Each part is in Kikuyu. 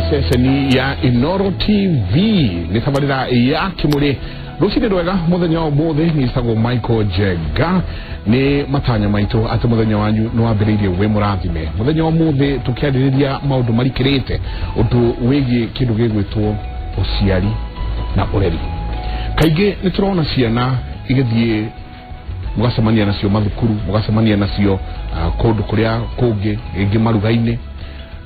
ceceni ya Inoro TV nĩ tabarĩra ya Kĩmũrĩ. Rũcinĩ rwega mũthenya wa ũmũthĩ nĩtagwo Michael Njega. Nĩ matanya maitũ atĩ mũthenya wanyu nĩ wambĩrĩirie wĩ mũrathime. Mũthenya wa ũmũthĩ tũkĩarĩrĩria maũndũ marikĩrĩte ũndũ wĩgiĩ kĩndũ gĩgwĩtwo ũciari na ũreri. Kaingĩ nĩ tũrona ciana igĩthiĩ mũgacemania nacio mathukuru, mũgacemania nacio kũndũ kũrĩa kũngĩ, rĩngĩ maruga-inĩ.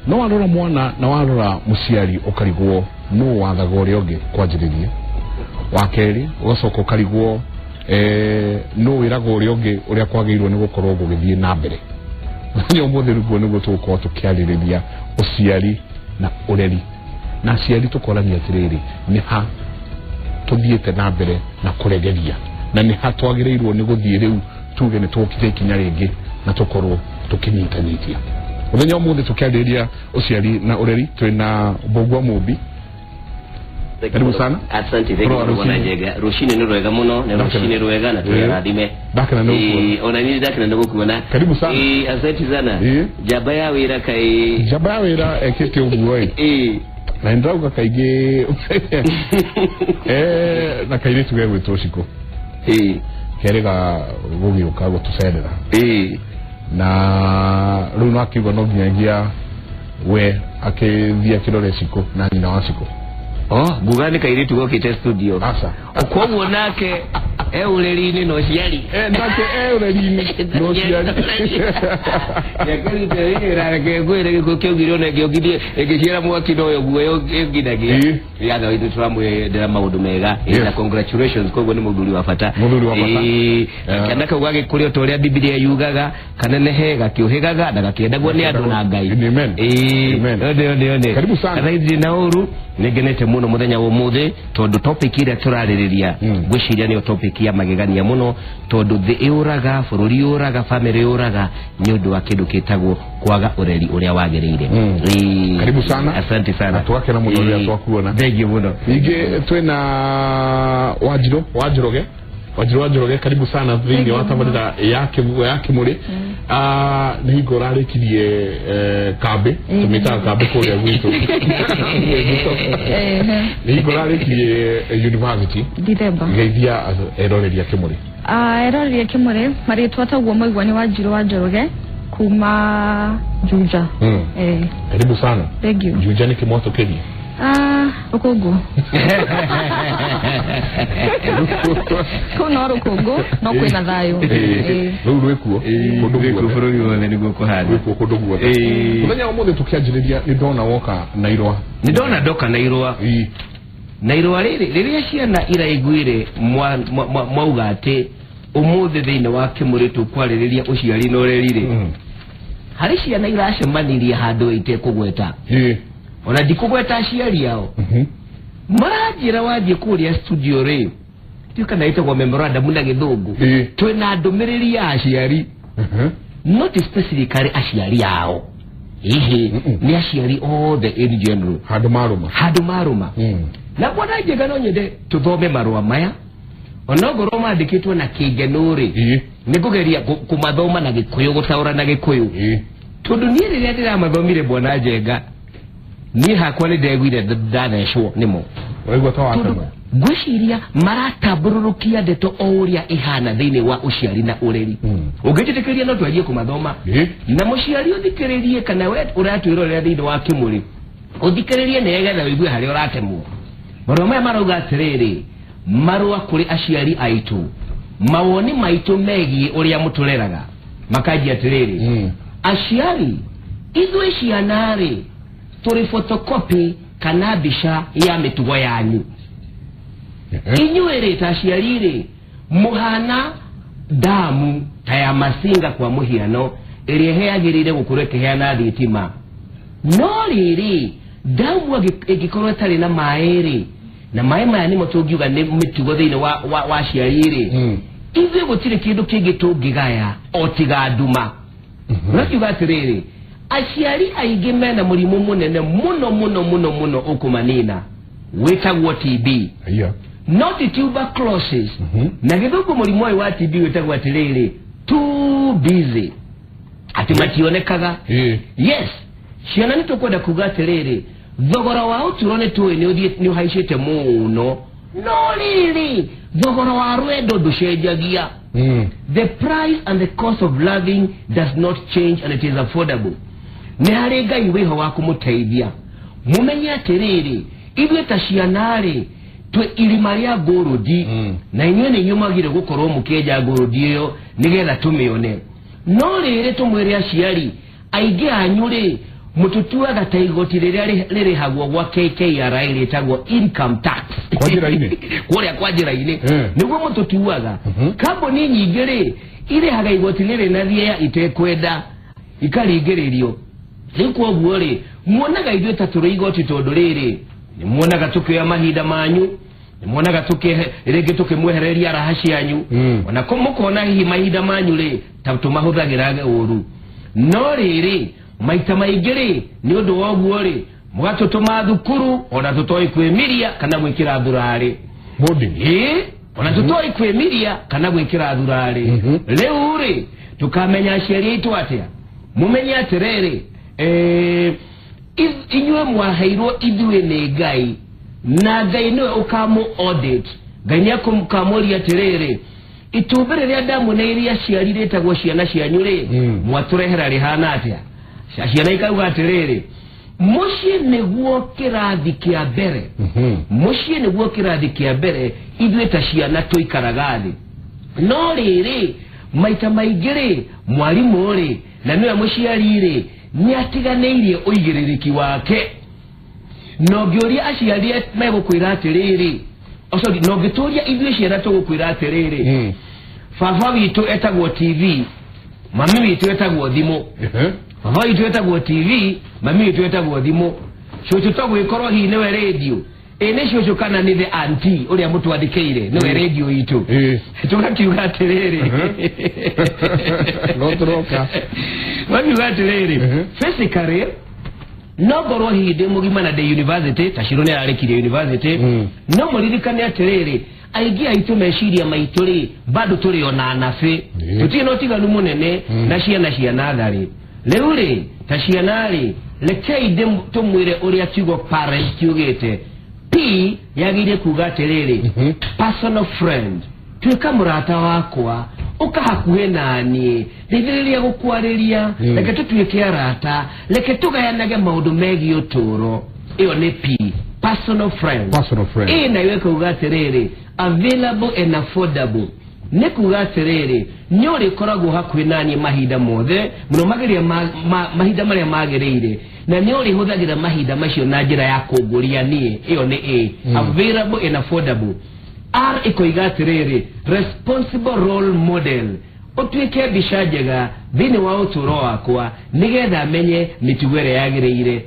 No warora mwana na warora mũciari ũkarigwo nũ wathaga ũrĩa ũngĩ kwanjĩrĩria. Wa kerĩ ũgacoka ũkarigwo nũ wĩraga ũrĩa ũngĩ ũrĩa kwagĩrĩirwo nĩ gũkorwo gũgĩthiĩ na mbere. Mũthenya ũmũthĩ rĩguo nĩguo tũgũkorwo tũkĩarĩrĩria ũciari na ũreri. Na aciari tũkorania atĩrĩrĩ, nĩ ha tũthiĩte na mbere na kũregeria, na nĩ ha twagĩrĩirwo nĩ gũthiĩ rĩu tuge nĩ tũkite ikinya rĩngĩ na tũkorwo tũkĩnyitanyitia. Mũthenya ũmũthĩ tũkĩarĩrĩria ũciari na ũreri twĩna Mbũgua Mũmbi. Karibu sana. Asante, thank you bwana Njega. Rũcinĩ nĩ rwega mũno, nĩ rũcinĩ rwega na tũrathime. Ndakena nĩ gũkuona. Ona niĩ ndakena nĩ gũkuona. Karibu sana. Asante sana. Njamba ya wĩra kai. Njamba ya wĩra ekĩte ũguo ĩ. Na ndĩrauga kaingĩ na kairĩtu gegwĩtwo Cikũ. Kerĩga gũgĩũka gũtũcerera. Na rĩu no akiuga no nginyagia we akĩthiĩ akĩrore Cikũ na nyina wa Cikũ. Oh, nguga nĩ kairĩtu gokĩte studio. Aca. Koguo nake e ũreri-inĩ na ũciari. Nake e ũreri-inĩ na ũciari. Nĩakĩrute wĩra, reke ngwĩre gĩkuũ kĩaugire ona ĩngĩongithie ĩngĩciara mwaki no yo guo ĩnginagia. Yatha ithuĩ tũramwendera maũndũ mega. Na congratulations, koguo nĩ mũthuri wa bata. Mũthuri wa bata. Kana kau gagĩkũrĩa ta ũrĩa Bibilia yugaga, kanenehe gakĩũhĩgaga na gakĩendagwo nĩ andũ na Ngai. Amen. One. Karibu sana. Thaa na ũru nĩngenete mũno mũthenya wa ũmũthĩ tondũ topic ĩrĩa tũrarĩrĩria ngwĩciria nĩyo topic ya magegania mũno tondũ thĩ ĩũraga, bũrũri ũraga, family ĩũraga nĩ ũndũ wa kĩndũ kĩtagwo kwaga ũreri ũrĩa wagĩrĩire. Karibu sana. Asante sana. Twakena mũno rĩrĩa twakuona. Thank you mũno. Ningĩ twĩna Wanjirũ wa Njoroge. Wanjirũ wa Njoroge, karibu sana thĩinĩ wa tabarĩra ya Kĩmũrĩ. Nĩ hingo ũrarĩkirie kambĩ, tũmĩtaga kambĩ kũrĩa gwitũ. Nĩ hingo ũrarĩkirie university. Dithemba. Geithia eroreri a Kĩmũrĩ. Eroreri a Kĩmũrĩ, marĩtwa taguo maigua nĩ Wanjirũ wa Njoroge kuma Juja. Karibu sana. Thank you. Juja nĩ kĩmwato kĩria? Rũkũngũ. Kũu no rũkũngũ, no kwĩna thayũ. Rũu rwĩkuo kũndũ guothe. Bũrũri wothe nĩguo kũhana. Rwĩkuo kũndũ guothe. Mũthenya wa ũmũthĩ tũkĩanjĩrĩria nĩ ndona woka na irũa. Nĩ ndona ndoka na irũa. Na irũa rĩrĩ rĩrĩa ciana iraiguire mwauga atĩ ũmũthĩ thĩinĩ wa Kĩmũrĩ tũkwarĩrĩria ũciari na ũreri rĩ, harĩ ciana iracemanirie handũ itekũgweta. Ona ndikũgweta aciari ao. Maranjĩra wathiĩ kũrĩa studio rĩ, ndiũĩ kana ĩtagwo memorandum na gĩthũngũ, twĩna ndũmĩrĩri ya aciari. Not specifically aciari ao. Ĩhĩ, nĩ aciari othe in general. Handũ marũma. Handũ marũma. Na bwana Njega no nyende tũthome marũa maya. Onongorwo mandĩkĩtwo na kĩngenũ rĩ, nĩ ngũgeria kũmathoma na Gĩkũyũ, gũtaũra na Gĩkũyũ. Tondũ niĩ rĩrĩa ndĩramathomire bwana Njega, niĩ hakwa nĩ ndeguire ndathecwo nĩmo. Waigua ta watema. Ngwĩciria maratambũrũrũkia ndeto o ũrĩa ĩhana thĩinĩ wa ũciari na ũreri. Ũngĩnjĩtĩkĩria no twanjie kũmathoma. Na mũciari ũthikĩrĩrie kana we ũratwĩrorera thĩinĩ wa Kĩmũrĩ, ũthikĩrĩrie nĩgetha ũigue harĩa ũratemwo. Marũa maya marauga atĩrĩrĩ, marũa kũrĩ aciari aitũ, mawoni maitũ megiĩ ũrĩa mũtũreraga. Makanjia atĩrĩrĩ, aciari ithuĩ ciana rĩ, tũrĩ photocopy kana mbica ya mĩtugo yanyu. Inyuĩ rĩ ta aciari rĩ, mũhana damu ta ya Masinga kwa mũhiano ĩrĩa ĩheagĩrĩire gũkorwo ĩkĩheana thitima. No rĩrĩ, damu ĩngĩkorwo ĩtarĩ na maĩ rĩ, na maĩ maya nĩmo tũngiuga nĩ mĩtugo thĩinĩ wa aciari rĩ, ithuĩ gũtirĩ kĩndũ kĩngĩ tũngĩgaya o tiga nduma. Ũrakiuga atĩrĩrĩ, aciari aingĩ mena mũrimũ mũnene mũno mũno mũno mũno ũkũmanina wĩtagwo TB. Not tuberculosis. Na gĩthũngũ mũrimũ ũyũ wa TB wĩtagwo atĩrĩrĩ, too busy. Atĩ mationekaga. Yes, ciana nĩ tũkwenda kuga atĩrĩrĩ, Thogora wa ũtũũro nĩ tũĩ nĩ ũhaicĩte mũno, no rĩrĩ thogora wa rwendo ndũcenjagia. The price and the cost of loving does not change and it is affordable. Nĩ harĩ Ngai wĩho wa kũmũteithia. Mũmenye atĩrĩrĩ, ithuĩ ta ciana rĩ, twĩ irima rĩa ngũrũndi, na inyuĩ nĩ inyuĩ mwagĩrĩire gũkorwo mũkĩenja ngũrũndi ĩyo nĩgetha tũmĩone. No rĩrĩ tũmwĩre aciari aingĩ anyu rĩ, mũtũtuaga ta igoti rĩrĩa rĩrĩhagwo gwa KKRA rĩtagwo income tax. Kwa njĩra-inĩ? Kũrĩa kwa njĩra-inĩ. Nĩguo mũtũtuaga. Kambuni nyingĩ rĩ, irĩhaga igoti rĩrĩ na thieya itekwenda, ikaringĩrĩrio. Rĩu kwoguo rĩ, muonaga ithuĩ ta tũrĩ igoti tondũ rĩrĩ, nĩ muonaga tũkĩoya mahinda manyu, nĩ muonaga rĩngĩ tũkĩmwehereria raha cianyu, ona mũkona hihi mahinda manyu rĩ, ta tũmahũthagĩra ũru. No rĩrĩ, maita maingĩ rĩ, nĩ ũndũ wa ũguo rĩ, mũgatũtũma thukuru ona tũtoĩ kwĩmiria kana gwĩkĩra thurarĩ. Ĩĩ, ona tũtoĩ kwĩmiria kana gwĩkĩra thurarĩ. Rĩu rĩ, tũkamenya aciari aitũ atĩa? Mũmenye atĩrĩrĩ, inyuĩ mwaheirwo ithuĩ nĩ Ngai, na Ngai nĩwe ũkamũ audit. Ngai nĩ akamũria atĩrĩrĩ, itumbĩ rĩrĩa ndamũneire aciari rĩtagwo ciana cianyu rĩ, mwatũrehera rĩhana atĩa? Ciana ikauga atĩrĩrĩ, mũciĩ nĩguo kĩrathi kĩa mbere. Mũciĩ nĩguo kĩrathi kĩa mbere ithuĩ ta ciana tũikaraga thĩ. No rĩrĩ, maita maingĩ rĩ, mwarimũ rĩ, na nĩwe mũciari rĩ, nĩ atiganĩirie ũigĩrĩrĩki wake. Na ũngĩũria aciari megũkwĩra atĩrĩrĩ, sorry, na ũngĩtũria ithuĩ ciana tũgũkwĩra atĩrĩrĩ, baba witũ etagwo TV, mami witũ etagwo thimũ. Baba witũ etagwo TV, mami witũ etagwo thimũ. Cũcũ to gwĩkorwo hihi nĩwe radio. Ĩ nĩ cũcũ kana nĩ the auntie ũrĩa mũtwandĩkĩire nĩwe radio itũ. Tũgakiuga atĩrĩrĩ. No tũroka. Tũgakiuga atĩrĩrĩ, physically no ngorwo hihi ndĩ mũgima na ndĩ university, ta Shiro nĩ ararĩkirie university, no mũririkane atĩrĩrĩ, aingĩ aitũ meciria maitũ rĩ, bado tũrĩ ona anabi. Tũtirĩ na ũtiganu mũnene na ciana cia natharĩ. Rĩu rĩ, ta ciana rĩ, rekei tũmwĩre ũrĩa kiugo parent kiugĩte. P yagĩrĩire kuga atĩrĩrĩ, personal friend, tuĩka mũrata wakwa, ũka hakuhĩ naniĩ, ndeithĩrĩria gũkwarĩria, reke tũtuĩke arata, reke tũgayanage maũndũ megiĩ ũtũũro. Ĩyo nĩ P, personal friend. Personal friend. Ĩ nayo ĩkauga atĩrĩrĩ, available and affordable. Nĩ kuga atĩrĩrĩ, nĩ ũrĩkoragwo hakuhĩ naniĩ mahinda mothe, mũno makĩria mahinda marĩa magĩrĩire, na nĩ ũrĩhũthagĩra mahinda macio na njĩra ya kũngũria niĩ. Ĩyo nĩ A, available and affordable. R ĩkoiga atĩrĩrĩ, responsible role model, ũtuĩke mbica njega thĩinĩ wa ũtũũro wakwa nĩgetha menye mĩtugo ĩrĩa yagĩrĩire.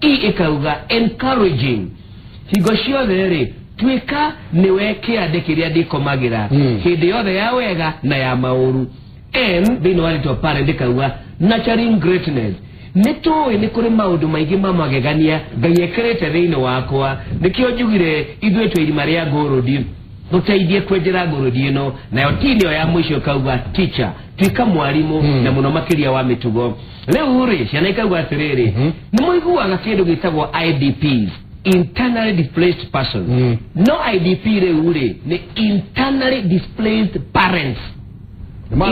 E ĩkauga encouraging, hingo ciothe rĩ, tuĩka nĩwe kĩande kĩrĩa ndĩkomagĩra hĩndĩ yothe ya wega na ya maũru. N thĩinĩ wa rĩtwa parent ĩkauga nurturing greatness, nĩ tũĩ nĩ kũrĩ maũndũ maingĩ ma magegania Ngai ekĩrĩte thĩinĩ wakwa, nĩkĩo njugire ithuĩ twĩ irima rĩa ngũrũndi, tũteithie kwenjera ngũrũndi ĩno. Nayo T nĩyo ya mũico ĩkauga teacher, tuĩka mwarimũ na mũno makĩria wa mĩtugo. Rĩu rĩ, ciana ikauga atĩrĩrĩ, nĩ mũiguaga kĩndũ gĩtagwo IDPs, internally displaced person. No IDP rĩu rĩ, nĩ internally displaced parents.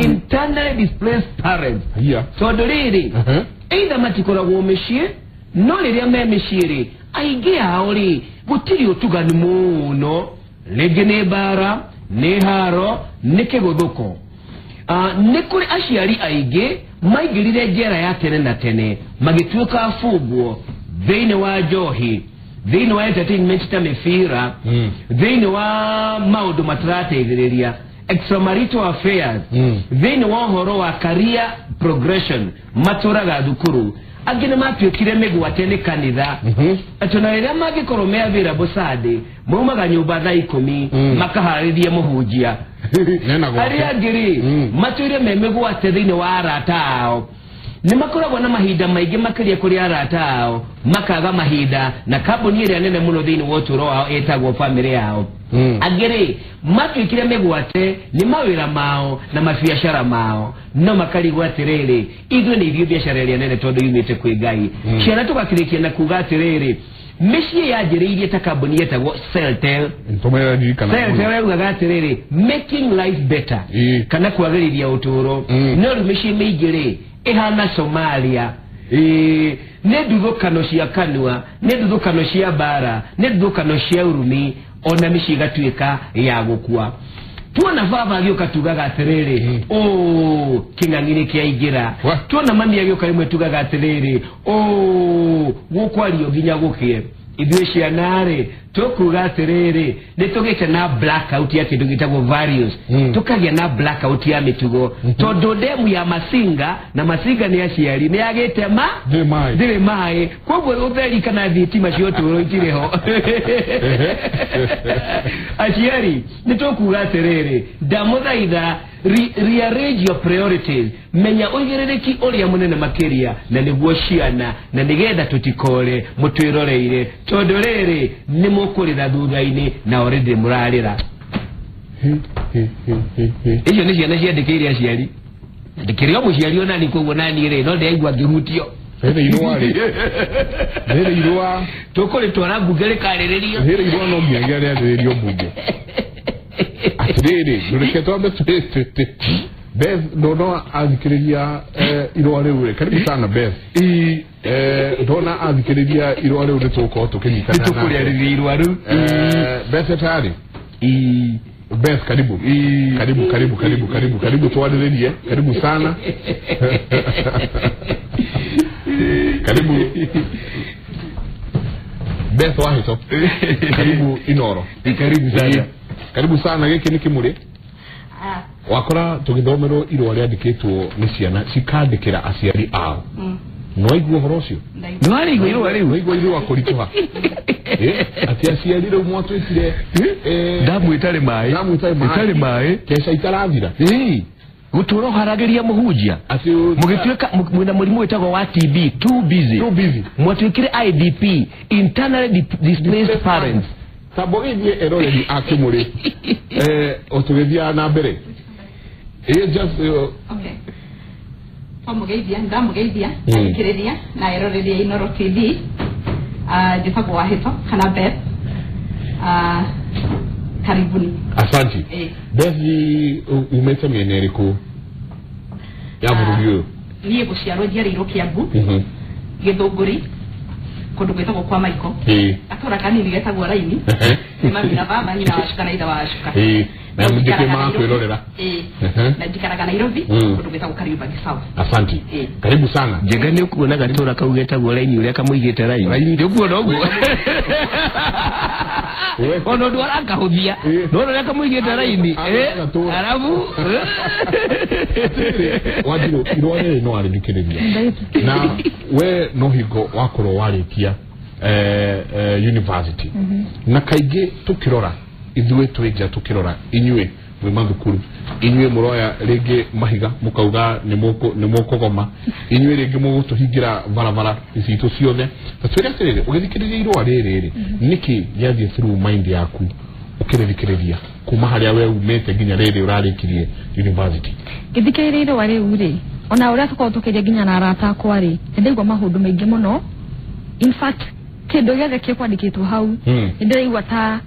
Internally displaced parents. Tondũ rĩrĩ, either matikoragwo mĩciĩ, no rĩrĩa me mĩciĩ rĩ, aingĩ ao rĩ, gũtirĩ ũtuganu mũno, rĩngĩ nĩ mbara, nĩ haro, nĩ kĩgũthũko. Nĩ kũrĩ aciari aingĩ maingĩrire njera ya tene na tene, magĩtuĩka abungwo thĩinĩ wa njohi, thĩinĩ wa entertainment ta mĩbira, thĩinĩ wa maũndũ matarateithĩrĩria, extramarital affairs, thĩinĩ wa ũhoro wa career progression, matũraga thukuru. Angĩ nĩ matuĩkire mĩgwate nĩ kanitha, atĩ na rĩrĩa mangĩkorwo me available Sunday, maumaga nyũmba thaa 10 makaharĩria mũhunjia. Arĩa angĩ rĩ, matũire me mĩgwate thĩinĩ wa arata ao. Nĩ makoragwo na mahinda maingĩ makĩria kũrĩ arata ao, makaga mahinda na kambuni ĩrĩa nene mũno thĩinĩ wa ũtũũro wao ĩtagwo famĩlĩ yao. Angĩ rĩ matuĩkire mĩgwate nĩ mawĩra mao na mabiacara mao, no makarigwo atĩrĩrĩ, ithuĩ nĩ ithuĩ biacara ĩrĩa nene tondũ yumĩte kwĩ Ngai. Ciana tũgakĩrĩkia na kuga atĩrĩrĩ, mĩciĩ yanjĩrĩirie ta kambuni yetagwo Celtel. Celtel yaugaga atĩrĩrĩ, making life better, kana kwagĩrithia ũtũũro. No rĩu mĩciĩ mĩingĩ rĩ ĩhana Somalia. Nĩ nduthũkano cia kanua, nĩ nduthũkano cia mbara, nĩ nduthũkano cia ũrumi, ona mĩciĩ ĩgatuĩka ya gũkua. Tuona baba agĩũka tugaga atĩrĩrĩ, ũ kĩng'ang'i nĩ kĩaingĩra. Tuona mami agĩũka rĩmwe tugaga atĩrĩrĩ, ũ gũkwario nginya gũkĩe. Ithuĩ ciana rĩ tũkuga atĩrĩrĩ, nĩ tũgĩte na blackout ya kĩndũ gĩtagwo values, tũkagĩa na blackout ya mĩtugo, tondũ ndemu ya Masinga na Masinga nĩ aciari nĩ yagĩte ma ndĩrĩ maĩ, koguo ũtheri kana thitima cia ũtũũro itirĩ ho. Aciari nĩ tũkuga atĩrĩrĩ, ndamũthaitha, rearrange your priorities, menya ũigĩrĩrĩki ũrĩa mũnene makĩria, na nĩguo ciana, na nĩgetha tũtikore mũtwĩroreire, tondũ rĩrĩ nĩ mũkũrĩra thutha-inĩ na already mũrarĩra. Icio nĩ ciana ciandĩkĩire aciari, ndĩkĩrĩ o mũciari onani, koguo nani rĩ no ndĩraigua ngĩhutio. Rĩrĩ irũa rĩ, rĩrĩ irũa tũkũrĩtwara mbunge rĩkarĩrĩrio, rĩrĩ irũa no nginyagia rĩarĩrĩrio mbunge. Atĩrĩrĩ, reke twambe twĩtĩte Beth, ndona athikĩrĩria irũa rĩu rĩ, karibu sana Beth. Ndona athikĩrĩria irũa rĩu nĩtũgũkorwo tũkĩnyitana nake. Nĩtũkũrĩarĩria irũa rĩu. Beth tayari? Beth, karibu. Karibu, karibu, karibu, karibu, karibu twarĩrĩrie, karibu sana. Karibu. Beth Wahito. Karibu Inoro. Karibu sana. Karibu sana, gĩkĩ nĩ kĩmũrĩ. Wakora tũgĩthomerwo irũa rĩandĩkĩtwo nĩ ciana cikandĩkĩra aciari ao. Nĩwaigua ũhoro ũcio? Nĩwarĩigua irũa rĩu? Nĩwaigua irũa kũritũha? Atĩ aciari rĩu mwatwĩtire ndamu ĩtarĩ maĩ, ndamu ĩtarĩ maĩ, keca itarathira. Gũtũra ũharagĩria mũhunjia, mũgĩtuĩka mwĩna mũrimũ wĩtagwo wa TB, too busy. Too busy. Mwatuĩkire IDP, internally displaced parents. Tambo gĩthiĩ eroreri a kĩmũrĩ, o tũgĩthiaga na mbere. Just okay. Twamũgeithia, ndamũgeithia, athikĩrĩria na eroreri a Inoro TV. Njĩtagwo Wahĩto kana Beth. Karibuni. Asante. Beth, umĩte mĩena ĩrĩkũ ya bũrũri ũyũ? Niĩ gũciarwo njiarĩirwo Kĩambu, Gĩthũngũri, kũndũ gwĩtagwo kwa Maiko. Gatũra kanini getagwo Raini. Nĩ mami na baba, nyina wa Cuka na ithe wa Cuka. Na mũthike makwĩrorera. Na njikaraga Nairobi, kũndũ gwĩtagwo Kariobangi South. Asante. Karibu sana. Njega nĩ ũkuona gatũra kau getagwo Raini ũrĩa kamũigĩte Raini. Nĩ ũkuona ũguo? Ona ũndũ arakahũthia, no ũrĩa kamũigĩte Raini. Arabu Wanjirũ, irũa rĩrĩ no arĩthikĩrĩria. Na we no hingo wakorwo warĩkia university. Na kaingĩ tũkĩrora ithuĩ twĩ nja tũkĩrora inyuĩ mwĩ mathukuru, inyuĩ mũroya rĩngĩ mahiga mũkauga nĩ mũkũgoma, inyuĩ rĩngĩ mũgũtũhingĩra barabara citũ ciothe. Ta twĩre atĩrĩrĩ, ũgĩthikĩrĩria irũa rĩrĩ rĩ, nĩkĩ gĩathiĩ through mind yaku ũkĩrĩthikĩrĩria kuma harĩa we umĩte nginya rĩrĩ ũrarĩkirie university? Ngĩthikĩrĩria irũa rĩu rĩ, ona ũrĩa tũkoragwo tũkĩaria nginya na arata akwa rĩ, nĩ ndaigua maũndũ maingĩ mũno. In fact, kĩndũ gĩothe kĩkwandĩkĩtwo hau, nĩ ndĩraigua ta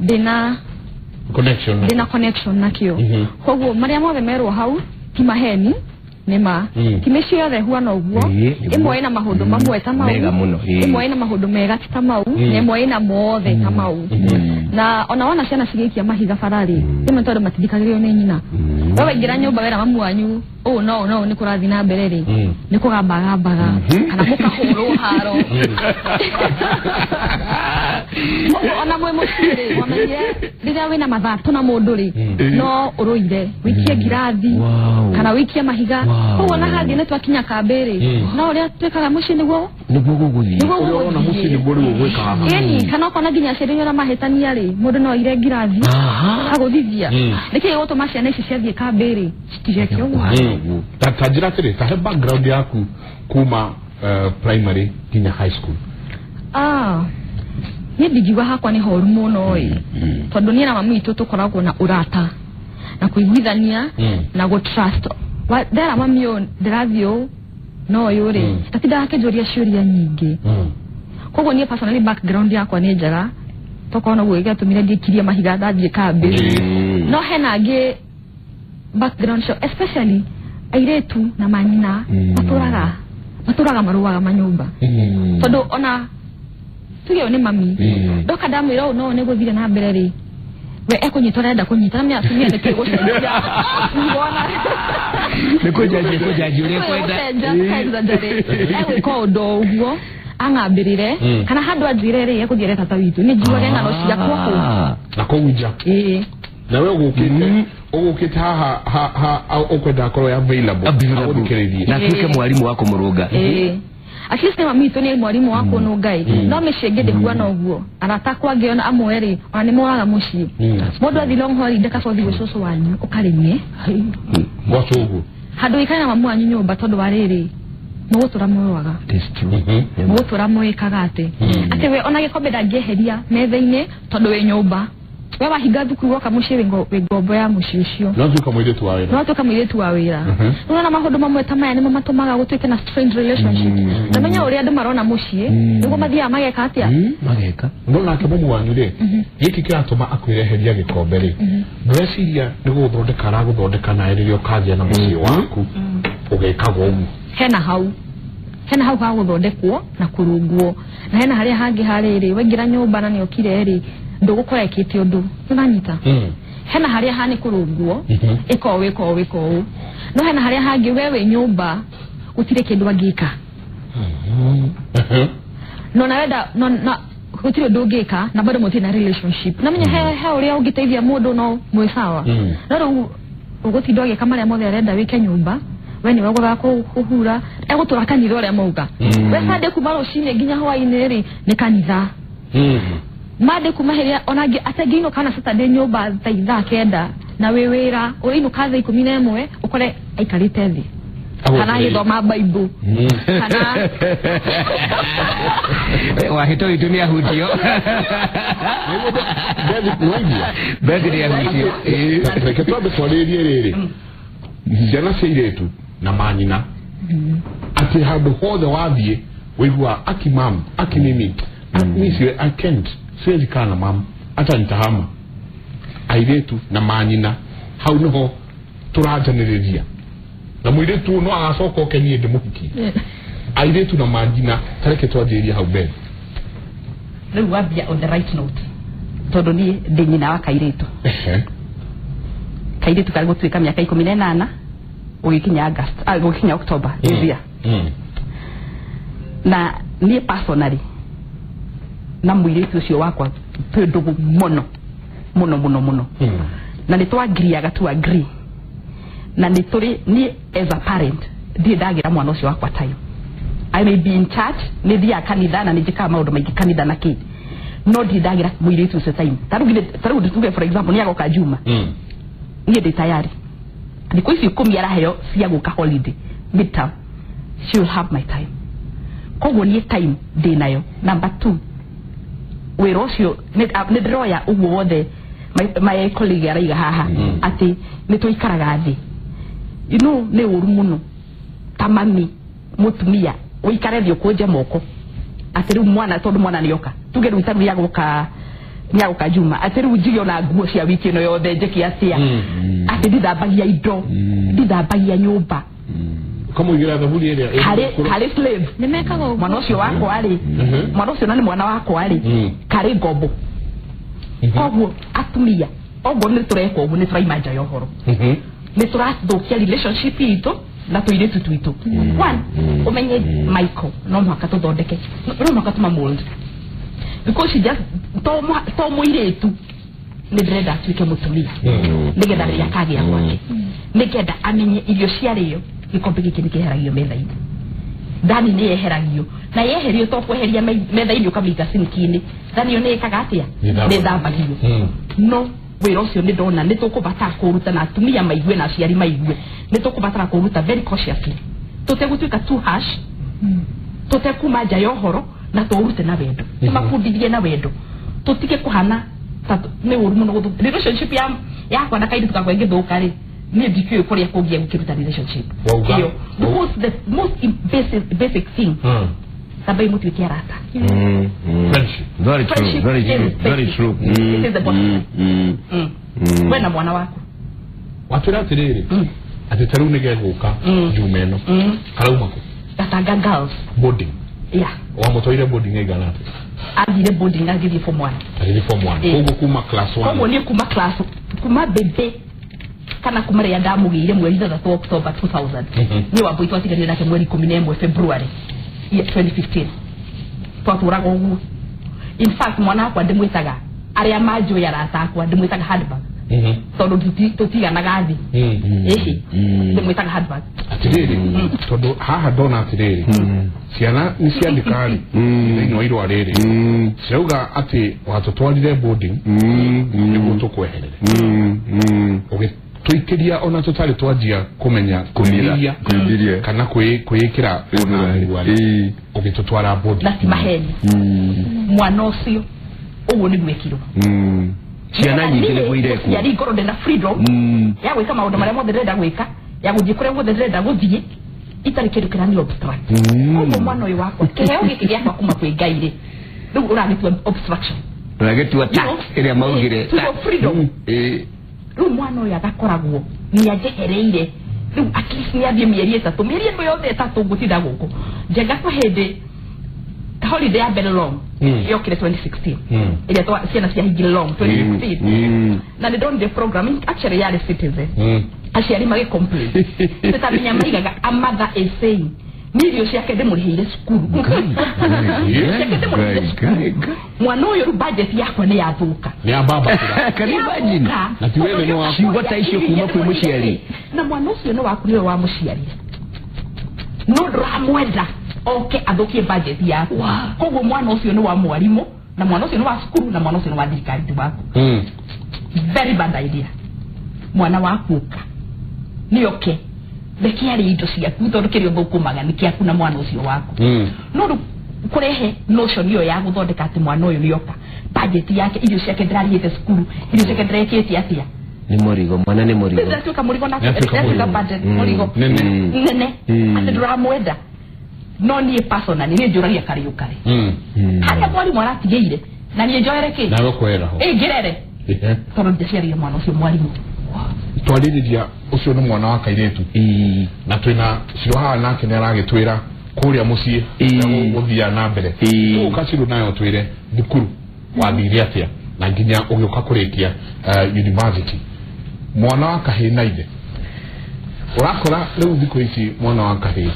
ndĩna connection, ndĩna connection nakĩo. Koguo marĩa mothe merwo hau ti maheni, nĩ ma. Ti mĩciĩ yothe ĩhuana ũguo, ĩmwe ĩna maũndũ mamwe ta mau, ĩmwe ĩna maũndũ mega ti ta mau, na ĩmwe ĩna mothe ta mau. Na ona wona ciana cigĩikia mahiga bara rĩ, rĩmwe tondũ matithikagĩrĩrio nĩ nyina. We waingĩra nyũmba wera mamu wanyu, ũũ no no nĩ kũrathiĩ na mbere rĩ, nĩ kũgambagambaga kana mũkahũrwo haro. Ona mwĩ mũciĩ rĩ, wamenyire rĩrĩa wĩna mathatũ na mũndũ rĩ, no ũrũire, wĩikie ngirathi kana wĩikie mahiga. Koguo ona hathiĩ nĩ twakinya kambĩ rĩ, no ũrĩa twĩkaga mũciĩ nĩguo Nĩguo gũgũthiĩ. Ũrĩa ũrona mũciĩ nĩguo rĩu ũgwĩka haha. Ĩni kana ũkona nginya aciari ũrĩa mahĩtania rĩ, mũndũ no aire ngirathi agũthithia. Nĩkĩ gĩgũtũma ciana ici ciathiĩ kambĩ rĩ citigeke ũguo? Ta njĩra atĩrĩ, ta he background yaku kuma primary nginya high school. Niĩ ndingiuga hakwa nĩ horu mũno ĩ, tondũ niĩ na mami witũ tũkoragwo na ũrata na kũiguithania na gũ trust. Ndera mami ũyũ ndĩrathiĩ ũũ no ũyũ rĩ, ndatindaga akĩnjũria ciũria nyingĩ. Koguo niĩ personally background yakwa nĩ njega, tokorwo noguo gĩatũmire ndiĩkirie mahiga ndathiĩ kambĩ. No hena angĩ background ciao, especially airĩtu na manyina matũraga marũaga manyũmba. Tondũ ona tuge ũyũ nĩ mami, ndoka ndamwĩra ũũ no nĩ gũthire na mbere rĩ, we ekũnyita ũrenda kũnyita, na atumia nĩ kĩgũcenjia. Nĩ kũnjanji ũrĩa kwenda. Egwĩka ũndũ ũguo ang'ambĩrĩre kana handũ anjĩre rĩ ekũthiĩ ere tata witũ nĩ njiuage ng'ano ciakwa kũu na kũu nja. Na we ũgũkĩte haha ũkwenda akorwo available agũthikĩrĩrie na atuĩke mwarimũ wa kũmũrũnga. At least mami witũ nĩ mwarimũ wa kũnũnga ĩ, no mĩciĩ ĩngĩ ndĩhuana ũguo. Arata akwa angĩ ona amwe rĩ, ona nĩ moraga mũciĩ. Mũndũ athiĩ long holiday kaba ũthiĩ gwĩ cũcũ wanyu ũkarĩmie gwa cũguo handũ ũikare na mamu wanyu nyũmba, tondũ wa rĩrĩ mũgũtũra mũrũaga, mũgũtũra mwĩkaga atĩ atĩ we ona gĩkombe ndangĩeheria metha-inĩ tondũ wĩ nyũmba. We wahinga thukuru woka mũciĩ wĩ ngombo ya mũciĩ ũcio. No tuĩka mũirĩtu wa wĩra. No tuĩka mũirĩtu wa wĩra. Nĩwona maũndũ mamwe ta maya nĩmo matũmaga gũtuĩke na strange relationship. Ndamenya ũrĩa andũ marona mũciĩ nĩguo mathiaga mageka atĩa? Mageka. No nake mũmu wanyu rĩ, gĩkĩ kĩratũma akwĩreheria gĩkombe rĩ, ndũreciria nĩ gũgũthondeka aragũthondeka nawe rĩrĩa ũkagĩa na mũciĩ waku ũgekagwo ũguo? Hena hau. Hena hau ha gũthondekwo na kũrungwo, na hena harĩa hangĩ harĩrĩ waingĩra nyũmba na nĩokire rĩ, ndũgũkora ĩkĩte ũndũ. Nĩũranyita? Hena harĩa ha nĩ kũrungwo, ĩka ũũ ĩka ũũ ĩka ũũ, no hena harĩa hangĩ we wĩ nyũmba gũtirĩ kĩndũ angĩka. No na wenda no na gũtirĩ ũndũ ũngĩka na bado mũtirĩ na relationship. Na menya he ũrĩa ũngĩteithia mũndũ no mwĩ sawa. No rĩu ũgũtinda ũgĩka marĩa mothe arenda wĩke nyũmba, we nĩwe ũgũthaga kũhura, egũtũra kanitha ũrĩa mauga. We Sunday kuma rũcinĩ nginya hwaĩ-inĩ rĩ nĩ kanitha. Mande kuma hĩrĩa ona atangĩinũka na Saturday nyũmba thaa ithaa kenda na wĩ wĩra ũrĩinũka thaa 11 ũkore aikarĩte thĩ kana agĩthoma Bible kana wahĩto witũ nĩ ahutio. Bethi nĩ ahutio. Reke twambe twarĩrie rĩrĩ, ciana cia airĩtu na manyina atĩ handũ hothe wathiĩ ũiguaga aki mam aki mimi I can't, siwezi kaa na mama hata nitahama. Airĩtu na manyina hau nĩho tũranjanĩrĩria na mũirĩtu no agacoka oke niĩ ndĩmũhikie. Airĩtu na manyina tareke twanjĩrĩrie hau mbere. Rĩu wambia on the right note, tondũ niĩ ndĩ nyina wa kairĩtu. Kairĩtu karĩ gũtuĩka mĩaka 18 ũgĩkinya August, gũkinya October this year. Na niĩ personally na mũirĩtu ũcio wakwa twĩ ndũgũ mũno mũno mũno mũno, na nĩ twagiriaga to agree, na nĩ tũrĩ niĩ as a parent ndirĩ ndagĩra mwana ũcio wakwa time. I may be in church, nĩ thiaga kanitha na nĩ njĩkaga maũndũ maingĩ kanitha na kĩ, no ndirĩ ndagĩra mũirĩtu ũcio time. Ta rĩu tuge for example nĩ agoka Juma, niĩ ndĩ tayari thikũ ici 10 araheo cia gũka holiday midterm, she will have my time. Koguo niĩ time ndĩ nayo. Number 2, wĩra ũcio nĩ ndĩroya ũguo wothe my colleague araiga haha atĩ nĩ tũikaraga thĩ. You know, nĩ ũru mũno ta mami mũtumia ũikare thĩ ũkũnje moko atĩ rĩu mwana, tondũ mwana nĩoka tuge rĩu ta nĩagũka Juma, atĩ rĩu njige ona nguo cia wiki ĩno yothe njĩke atĩa, atĩ ndithambagia indo, ndithambagia nyũmba, ũkamũigĩra thaburi ĩrĩa karĩ slave. Nĩmekaga ũguo. Mwana ũcio wakwa rĩ, mwana ũcio na nĩ mwana wakwa rĩ, karĩ ngombo. Koguo atumia oguo nĩ tũreka ũguo nĩ tũraima nja ya ũhoro, nĩ tũrathũkia relationship itũ na tũirĩtu twitũ. One, ũmenye Michael no mũhaka tũthondeke, no mũhaka tũma mold, because she just to mũirĩtu nĩ ndĩrenda atuĩke mũtumia nĩgetha rĩrĩa akagĩa gwake, nĩgetha amenye irio ciarĩo gĩkombe gĩkĩ nĩkĩeheragio metha-inĩ, Thani nĩ yeheragio na yeherio to kweheria metha-inĩ ũkamĩita sinki-inĩ. Thani ĩyo nĩ ĩkaga atĩa? Nĩ thambagio. No wĩra ũcio nĩ ndona nĩ tũkũbatara kũruta na atumia maigue na aciari maigue, nĩ tũkũbatara kũruta very cautiously, tũtegũtuĩka too harsh, tũtekuma nja ya ũhoro, na tũũrute na wendo, tũmabundithie na wendo, tũtige kũhana nĩ ũru mũno gũthũ relationship ya yakwa na kairĩtu gakwa ĩngĩthũka rĩ, niĩ ndikĩũĩ kũrĩa kũngĩ gũkĩruta relationship ĩyo, because the most basic thing tambai mũtuĩke arata. Friendship. Very true, very true, very true. It is the bottom line. We na mwana waku watwĩra atĩrĩrĩ atĩ ta rĩu nĩ gegũka Juma ĩno karauma kũ? Gatanga Girls boarding. Yeah. Wamũtwarire boarding ĩigana atĩa? Athire boarding agĩthiĩ form 1. Agĩthiĩ form 1. Koguo kuma class 1. Koguo niĩ kuma class, kuma bebe kana kuma rĩrĩa ndamũgĩire mweri 6 October 2000. Niĩ Wambui twatiganire nake mweri 11 February 2015. Twatũraga ũguo. In fact mwana wakwa ndĩmwĩtaga, arĩa manjũĩ arata akwa ndĩmwĩtaga handbag. Tondũ tũtiganaga thĩ. Ĩhĩ, ndĩmwĩtaga handbag. Atĩrĩrĩ, tondũ haha ndona atĩrĩrĩ, ciana nĩ ciandĩka rĩ thĩinĩ wa irũa rĩrĩ, cirauga atĩ watũtwarire boarding nĩguo tũkweherere, ũgĩtũikĩria ona tũtarĩ twanjia kũmenya kũmĩria kana kwĩĩkĩra ũgĩtũtwara boarding. Na ti maheni. Mwana ũcio ũguo nĩguo ekirwo. Ciana nyingĩ nĩguo irekwo. Ciari ngorwo ndĩna freedom ya gwĩka maũndũ marĩa mothe ndĩrenda gwĩka, ya gũthiĩ kũrĩa guothe ndĩrenda gũthiĩ, itarĩ kĩndũ kĩrani obstruct. Koguo mwana ũyũ wakwa, kĩheo gĩkĩ gĩakwa kuma kwĩ Ngai rĩ, rĩu ũragĩtua obstruction, ũragĩtua tax ĩrĩa maugire freedom. Rĩu mwana ũyũ agakoragwo nĩ anjehereire rĩu at least nĩ athiĩ mĩeri ĩtatũ, mĩeri ĩno yothe ĩtatũ ngũtinda gũkũ. Njenga kwa hĩndĩ holiday ya mbere long yokire 2016 ĩrĩa ciana ciahingire long 2016, na nĩ ndonire program actually yarĩ Citizen, aciari magĩ complain tũtamenya maigaga a mother is saying niĩ irio ciake ndĩmũrĩhĩire cukuru, mwana ũyũ rĩu budget yakwa nĩ yathũka, nĩ ya baba. Can you imagine? Na ti wewe nĩ waku. Ciugo ta icio kuma kwĩ mũciari, na mwana ũcio nĩ waku, nĩwe wamũciarire, no ndũramwenda oke athũkie budget yaku. Koguo mwana ũcio nĩ wa mwarimũ, na mwana ũcio nĩ wa cukuru, na mwana ũcio nĩ wa thirikari, ti waku. Very bad idea. Mwana waku ũka nĩ oke reke arĩe indo ciaku, tondũ kĩrĩa ũthũkũmaga nĩ kĩaku na mwana ũcio waku. No rĩu kũrehe notion ĩyo ya gũthondeka atĩ mwana ũyũ nĩ oka, budget yake, irio ciake ndĩrarĩhĩte cukuru, irio ciake ndĩrekĩte atĩa, nĩ mũrigo. Mwana nĩ mũrigo, ndĩratuĩka mũrigo, na ndĩratuĩka budget mũrigo nene atĩ ndũramwenda. No niĩ personally niĩ njũragia Kariũka rĩ, harĩa mwarimũ aratigĩire na niĩ njoere kĩ nawe kwera ho ĩ ngĩrere, tondũ ndiaciarire mwana ũcio mwarimũ. Twarĩrĩria ũcio nĩ mwana wa kairĩtu, na twĩna Ciro haha nake nĩ aragĩtwĩra kũrĩa mũciĩ gũthiaga na mbere. Ũka Ciro nayo twĩre thukuru wathire atĩa na nginya ũgĩũka kũrĩkia university. Mwana wa kahĩĩ na ithe, ũrakora rĩu thikũ ici mwana wa kahĩĩ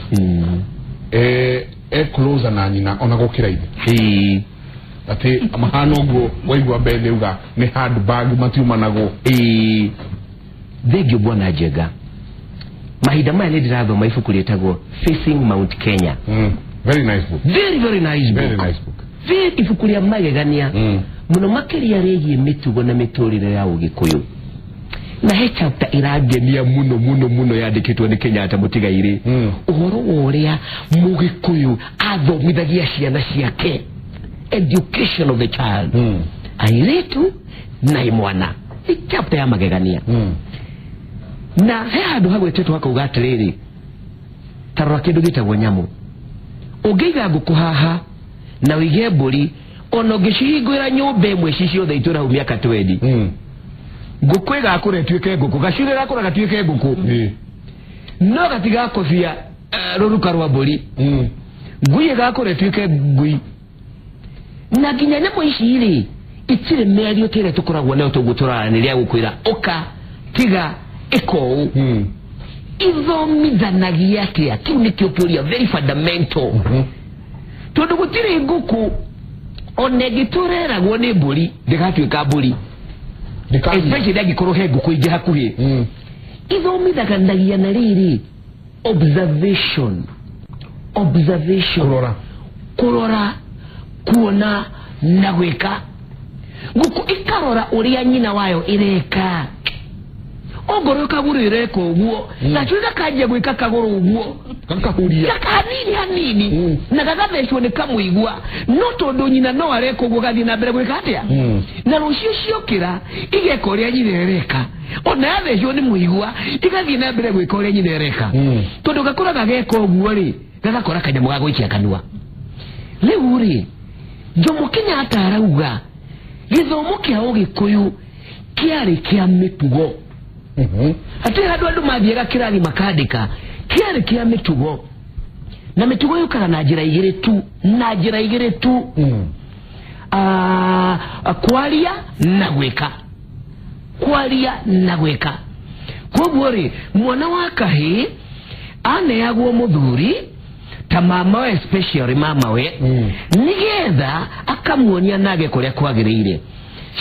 e closer na nyina ona gũkĩra ithe, atĩ mahana ũguo waigua mbere uga nĩ handbag matiumanagwo. Thengio bwana Njenga, mahinda maya nĩ ndĩrathoma ibuku rĩtagwo Facing Mount Kenya. Very nice book. Very very nice book. Very nice book. Very ibuku rĩa magegania mũno makĩria rĩgiĩ mĩtugo na mĩtũrĩre ya Ũgĩkũyũ. Na he chapter ĩrangenia mũno mũno mũno yandĩkĩtwo nĩ Kenyatta Mũtigairĩ, ũhoro wa ũrĩa Mũgĩkũyũ athomithagia ciana ciake, education of the child, airĩtu na imwana. Nĩ chapter ya magegania. Na he handũ hagwetetwo hakauga atĩrĩrĩ, ta rora kĩndũ gĩtagwo nyamũ, ũngĩiga ngũkũ haha na ũige mbũri, ona ũngĩcihingũra nyũmba ĩmwe ci ciothe itũra hau mĩaka 20, ngũkũ ĩgakũra ĩtuĩke ngũkũ, gacui gagakũra gatuĩke ngũkũ, no gatigakũbia rũruka rwa mbũri, ngui ĩgakũra ĩtuĩke ngui. Na nginya nyamũ ici rĩ itirĩ mĩario ta ĩrĩa tũkoragwo nayo tũguo tũraranĩria gũkwĩra ũka tiga ĩka ũũ. Ithomithanagia atĩa? Kĩu nĩkĩo kĩũria very fundamental. Tondũ gũtirĩ ngũkũ ona ĩngĩtũreragwo nĩ mbũri ndĩgatuĩka mbũri, especially angĩkorwo he ngũkũ ingĩ hakuhĩ. Ithomithanagia na rĩrĩ observation, Observation, kũrora, kuona na gwĩka. Ngũkũ ikarora ũrĩa nyina wayo ĩreka. Ongorwo kagũrũ ĩreka ũguo, nakĩo gĩkanjia gwĩka kagũrũ ũguo. Gakahuria. Hanini hanini. Na gagathecwo nĩ kamũigua. No tondũ nyina no areka ũguo gathiĩ na mbere gwĩka atĩa? Na rũciũ ciokĩra igeka ũrĩa nyina ĩreka. Ona yathecwo nĩ mũigua igathiĩ na mbere gwĩka ũrĩa nyina ĩreka. Tondũ gakũra gageka ũguo rĩ, gagakora kanyamũ ga gũikia kanua. Rĩu rĩ, Jomo Kenyatta arauga gĩthomo kĩa Ũgĩkũyũ kĩarĩ kĩa mĩtugo. Hatirĩ handũ andũ mathiaga kĩrathi makandĩka, kĩarĩ kĩa mĩtugo. Na mĩtugo yũkaga na njĩra igĩrĩ tu, na njĩra igĩrĩ tu. Kwaria na gwĩka. Kwaria na gwĩka. Koguo rĩ, mwana wa kahĩĩ aneagwo mũthuri ta mamawe, especially mamawe, nĩgetha akamuonia nage kũrĩa kwagĩrĩire.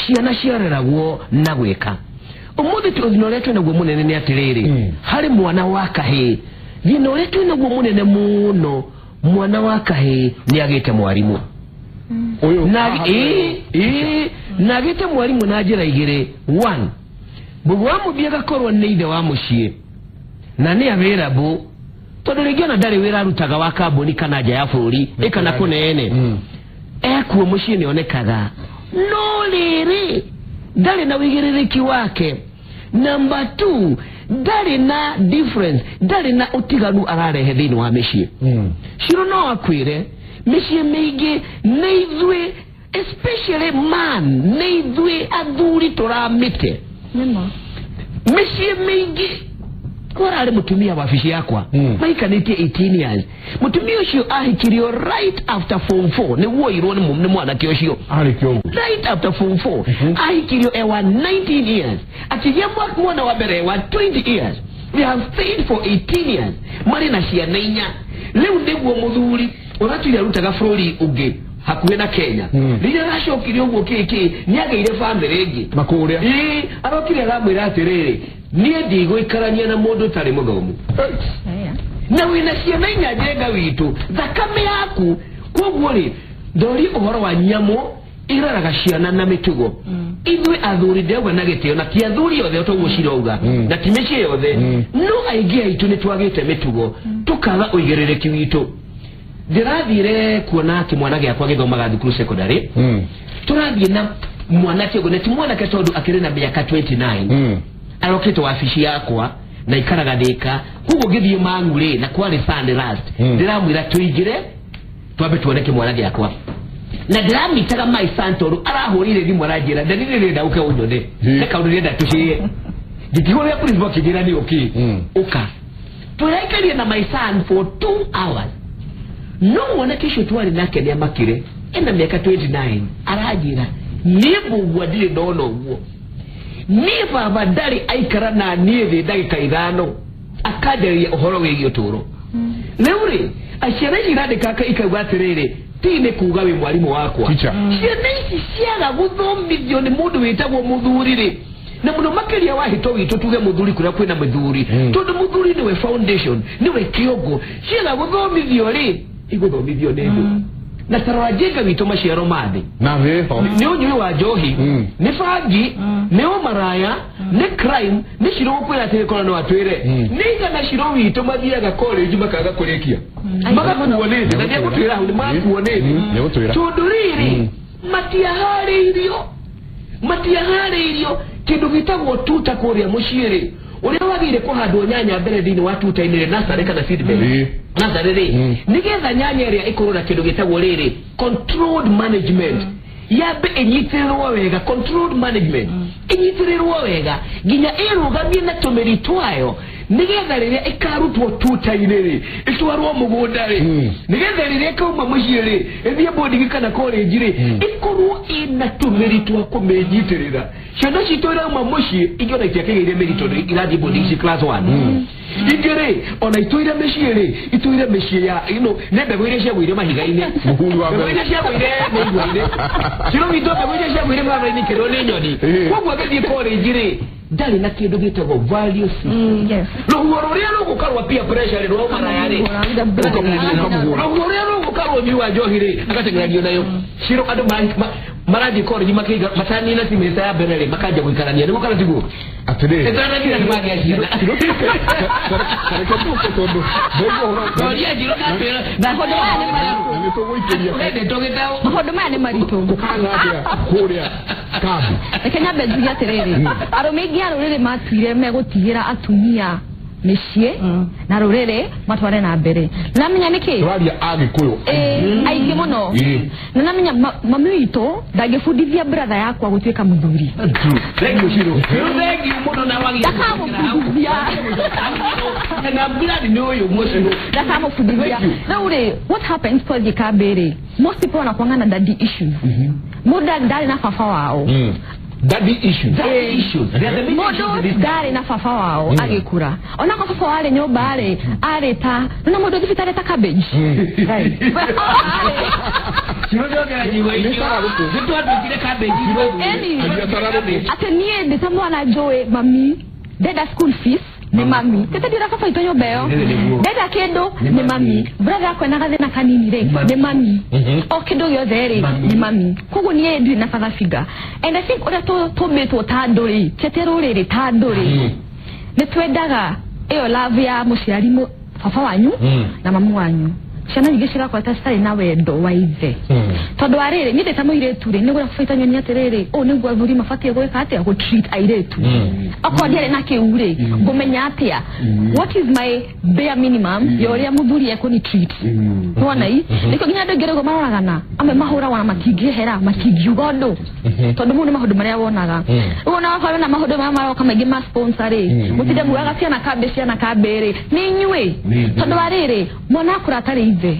Ciana ciareragwo na gwĩka. Ũmũthĩ thĩna ũrĩa twĩnaguo mũnene nĩ atĩrĩrĩ, harĩ mwana wa kahĩĩ, thĩna ũrĩa twĩnaguo mũnene mũno, mwana wa kahĩĩ nĩ agĩte mwarimũ. Na agĩte mwarimũ na njĩra igĩrĩ. One, mbũgũ wa mũthia agakorwo nĩ ithe wa mũciĩ na nĩ available, tondũ rĩngĩ ona ndarĩ wĩra arutaga wa kambuni kana nja ya bũrũri ĩkana kũnene, ekuo mũciĩ nĩonekaga. No rĩrĩ, ndarĩ na ũigĩrĩrĩki wake. Number 2, ndarĩ na difference, ndarĩ na ũtiganu ararehe thĩinĩ wa mĩciĩ. Ciro no akwĩre mĩciĩ mĩingĩ nĩ ithuĩ, especially man, nĩ ithuĩ athuri tũramĩte. Mĩciĩ mĩingĩ kwararĩ mũtumia wabici yakwa maikanĩtie 18 years. Mũtumia ũcio ahikirio right after form 4, nĩguo oirwo nĩ mwanake ũcio. Right after form 4 ahikirio ewa 19 years, akĩgĩa mwana wa mbere wa 20 years. They have stayed for 18 years, marĩ na ciana inya. Rĩu nĩguo mũthuri ũratuire arutaga bũrũri ũngĩ hakuhĩ na Kenya. Rĩrĩa aracokire ũguo kĩkĩ, nĩagĩire bamĩrĩ ĩngĩ makũrĩa. Arokire aramwĩra atĩrĩrĩ, niĩ ndigũikarania na mũndũ ũtarĩ mũthomu. Na wĩna ciana inya njenga witũ, thakame yaku. Koguo rĩ, ndori ũhoro wa nyamũ iraraga ciana na mĩtugo. Ithuĩ athuri ndĩrauga na gĩtĩo, na ti athuri othe toguo cirauga, na ti mĩciĩ yothe, no aingĩ aitũ nĩ twagĩte mĩtugo, tũkaga ũigĩrĩrĩki witũ. Ndĩrathire kuona kĩmwana gĩakwa gĩthomaga thukuru secondary. Tũrathiĩ na mwanake ũguo, na ti mwanake tondũ akĩrĩ na mĩaka 29. Arokĩte wabici yakwa na ikaraga Thĩka. Koguo ngĩthiĩ Mang'u rĩ, na kwarĩ Sunday last, ndĩramwĩra tũingĩre twambe tuone kĩmwana gĩakwa. Na ndĩramitaga my son tondũ arahũrire thimũ aranjĩra ndani nĩndĩrenda ũke ũnyone, he kaũndũ ndĩrenda tũcĩe. Ngĩkĩhũrĩra principal akĩnjĩra nĩ ũkĩ ũka. Tũraikarie na my son for 2 hours. No mwanake ũcio twarĩ nake nĩamakire, ena mĩaka 29, aranjĩra niĩ mbũgua ndirĩ ndona ũguo. Niĩ baba ndarĩ aikara na niĩ thĩ ndagĩka 5 akanjarĩria ũhoro wĩgiĩ ũtũũro. Rĩu rĩ, ciana ici irandĩka ikauga atĩrĩrĩ, ti nĩ kuga wĩ mwarimũ wakwa. Ciana ici ciaga gũthomithio nĩ mũndũ wĩtagwo mũthuri rĩ, na mũno makĩria wa hĩto witũ tuge mũthuri kũrĩa kwĩna mũthuri, tondũ mũthuri nĩwe foundation, nĩwe kĩongo. Ciaga gũthomithio rĩ, igũthomithio nĩ ndũ. Na tarora njenga witũ maciaro ma thĩ, nĩ ũnyui wa njohi, nĩ bangi, nĩ ũmaraya, nĩ crime, nĩ ciro gũkwĩra atĩrĩ korwo no atwĩre. Nĩ igana ciro witũ mathiaga college makaga kũrĩkia, magakuo nĩ thĩ, na nĩegũtwĩra hau nĩ magakuo nĩ thĩ. Tondũ rĩrĩ, matiaharĩirio kĩndũ gĩtagwo tuta kũrĩa mũciĩ rĩ, ũrĩa wagĩrĩire kũhandwo nyanya mbere thĩinĩ wa tuta-inĩ rĩ, nursery kana seedbed. Nursery rĩ, nĩgetha nyanya ĩrĩa ĩkorwo na kĩndũ gĩtagwo rĩrĩ controlled management, yambe ĩnyitĩrĩrwo wega. Controlled management ĩnyitĩrĩrwo wega nginya ĩrũgamie na tũmĩri twayo, nĩgetha rĩrĩa ĩkarutwo tuta-inĩ rĩ, ĩtwarwo mũgũnda rĩ, nĩgetha rĩrĩa ĩkauma mũciĩ rĩ, ĩthiĩ boarding kana college rĩ, ĩkorwo ĩna tũmĩri twa kũmĩnyitĩrĩra. Ciana citũ irauma mũciĩ ingĩ ona itiakĩgĩire mĩri tondũ irathiĩ boarding ci class 1. Ingĩ rĩ, ona itũire mĩciĩ rĩ, itũire mĩciĩ ya nĩ mbegũ iria ciagũire mahiga-inĩ, mbegũ iria ciagũire mĩigua-inĩ, ciro witũ mbegũ iria ciagũire mũrara-inĩ ikĩrĩo nĩ nyoni. Koguo agĩthiĩ college rĩ, Ndarĩ na kĩndũ gĩtagwo value system. Yes. Rũhuho rũrĩa rũgũka rwa peer pressure rĩ rwa maraya rĩ, rũhuho rũrĩa rũgũka rwa ũnyui wa njohi rĩ, agateng'eranio nayo. Ciro andũ marathiĩ college makĩiga matanina semester ya mbere rĩ, makanjia gũikarania. Nĩguo kana tiguo? Atĩrĩrĩ. Ĩtanathira nĩ magĩa ciana. Reke tũke tondũ ndaigua ũhoro. Noria njiro ndatwĩra Na maũndũ maya nĩ maritũ. Na nĩ tũgũikĩria. Wendetwo gĩtaũ. Maũndũ maya nĩ maritũ. Kũhana atĩa kũrĩa kambi? Reke nyambe njuge atĩrĩrĩ, arũme aingĩ a rũrĩrĩ matuire megũtigĩra atumia mĩciĩ na rũrĩrĩ matware na mbere. Namenya nĩkĩ? Tũraria Agĩkũyũ. Aingĩ mũno. Na namenya mami witũ ndangĩbundithia brother yakwa gũtuĩka mũthuri. Thank you Shiro. Thank you mũno na wagia. Ndakamũbundithia. Na blood nĩ ũyũ mũcio. Ndakamũbundithia. Rĩu rĩ, what happens twathiĩ kambĩ rĩ, most people wanakuanga na daddy issues. Mũndũ ndarĩ na baba wao. Daddy issues. Daddy issues. They are the main issues Mũndũ in this. ndarĩ na baba wao agĩkũra. Onako baba warĩ nyũmba rĩ, arĩ ta nĩna mũndũ thibitarĩ ta cabbage. Shiro nĩongera nyigo icio. Nĩtwatuĩkire cabbage. Eni. Agia Atĩ niĩ ndĩ ta mwana njũĩ mami ndenda school fees nĩ mami, tete ndira baba itũ nyũmba ĩyo, ndenda kĩndũ nĩ mami, brother yakwa ena gathĩna kanini rĩ nĩ mami, o kĩndũ gĩothe rĩ nĩ mami. Koguo niĩ ndirĩ na father figure, and I think ũrĩa tũmbĩtwo ta andũ rĩ, ti atĩ rũrĩrĩ ta andũ rĩ, nĩ twendaga ĩyo love ya mũciari baba wanyu na mamu wanyu. Ciana nyingĩ cigakorwo ta citarĩ na wendo wa ithe, tondũ wa rĩrĩ, niĩ ndĩ ta mũirĩtu rĩ, nĩguo baba nyonia atĩrĩrĩ, ũũ nĩguo athuri mabatiĩ gwĩka atĩa, gũ treat airĩtu. Okorwo ndiarĩ na kĩu rĩ, ngũmenya atĩa what is my bare minimum ya ũrĩa mũthuri ekũni treat? Nĩwona i nĩkĩo nginya andũ aingĩ rĩu maroragana, amwe mahũragwo na matingĩehera, matingiuga ũndũ, tondũ mau nĩ maũndũ marĩa wonaga. Rĩu ona wakorwo na maũndũ marĩa maroka maingĩ ma sponsor rĩ, mũtinde mugaga ciana kambĩ, ciana kambĩ rĩ, nĩ inyuĩ, tondũ wa rĩrĩ, mwana akũra atarĩ ithe.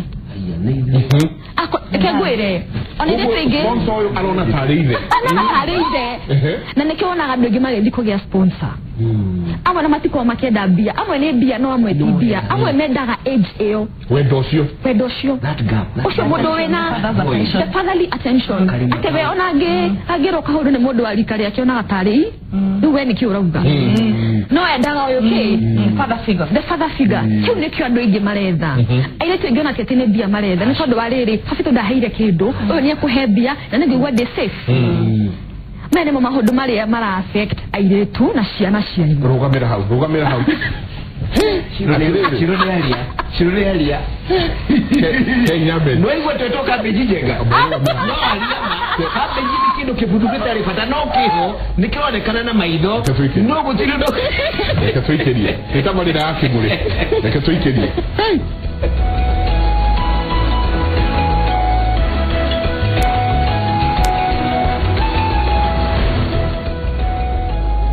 Reke ngwĩre, ona ithuĩ aingĩ Sponsor ũyũ arona tarĩ ithe. Arona tarĩ ithe. Na nĩkĩo wonaga andũ aingĩ magĩthiĩ kũgĩa sponsor. Amwe na matikoragwo makĩenda mbia, amwe nĩ mbia no amwe ti mbia, amwe mendaga age ĩyo, Wendo ũcio. Wendo ũcio. That gap. That Ũcio mũndũ wĩna the fatherly attention, atĩ we ona angĩrwo kaũndũ nĩ mũndũ wa rika rĩake onaga tarĩ rĩu we nĩkĩ ũrauga, no endaga ũyũ kĩ? Father figure. The father figure. Kĩu nĩkĩo andũ aingĩ maretha. Airĩtu aingĩ ona ti atĩ nĩ mbia maretha, nĩ tondũ wa rĩrĩ, baba witũ ndaheire kĩndũ, ũyũ nĩ ekũhe mbia na nĩ ngũigua ndĩ safe. Maya nĩmo maũndũ marĩa mara affect airĩtu na ciana cianyu. Rũgamĩra hau, rũgamĩra hau. Shiro nĩ aria. Shiro nĩ aria. Kenyambe. Nĩwaigua twetwo cabbage njega? No aria ma. Cabbage nĩ kĩndũ kĩbuthu gĩtarĩ bata, no kĩho nĩ kĩronekana na maitho. No gũtirĩ ũndũ. Reke tũikĩrie. Nĩ tabarĩra ya Kĩmũrĩ. Reke tũikĩrie. Hey.